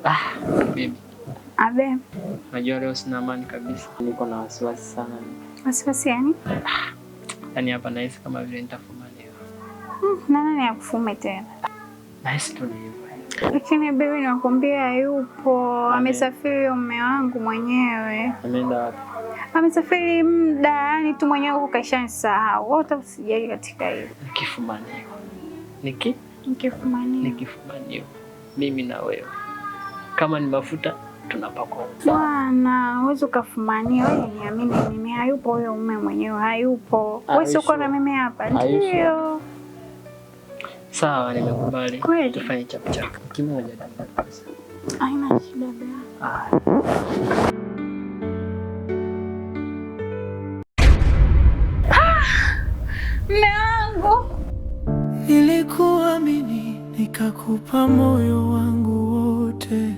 Ah, baby. Abe. Najua leo sina amani kabisa. Niko na wasiwasi sana. Wasiwasi yani? Yaani hapa nahisi kama vile nitafumaniwa. Na nani akufume tena? Nahisi tu ni hivyo. Lakini baby, nakwambia yupo. Amesafiri mume wangu mwenyewe. Ameenda wapi? Amesafiri muda, yani tu mwenyewe huko kaishanisahau. Wewe hata usijali katika hilo. Nikifumaniwa. Nikifumaniwa. Nikifumaniwa. Mimi na wewe. Kama ni mafuta tunapakwa. Bwana, huwezi ukafumania. Wewe niamini mimi, hayupo huyo mume mwenyewe, hayupo. Wewe si uko na mimi hapa? Ndio. Sawa, nimekubali. Kweli? Tufanye chap chap. Kimoja tu. Haina shida baba. Ah. Mume wangu. Nilikuamini nikakupa moyo wangu wote,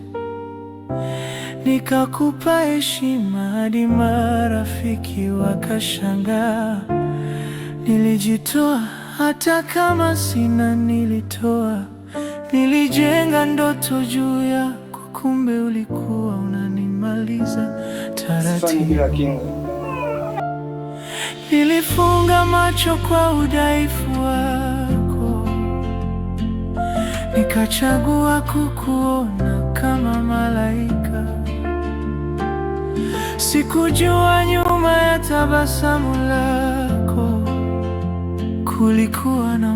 nikakupa heshima hadi marafiki wakashangaa. Nilijitoa hata kama sina, nilitoa. Nilijenga ndoto juu yako, kumbe ulikuwa unanimaliza Sifanyi bila taratibu. kinga. Nilifunga macho kwa udhaifu wako, nikachagua kukuona kama malaika. Sikujua nyuma ya tabasamu lako kulikuwa na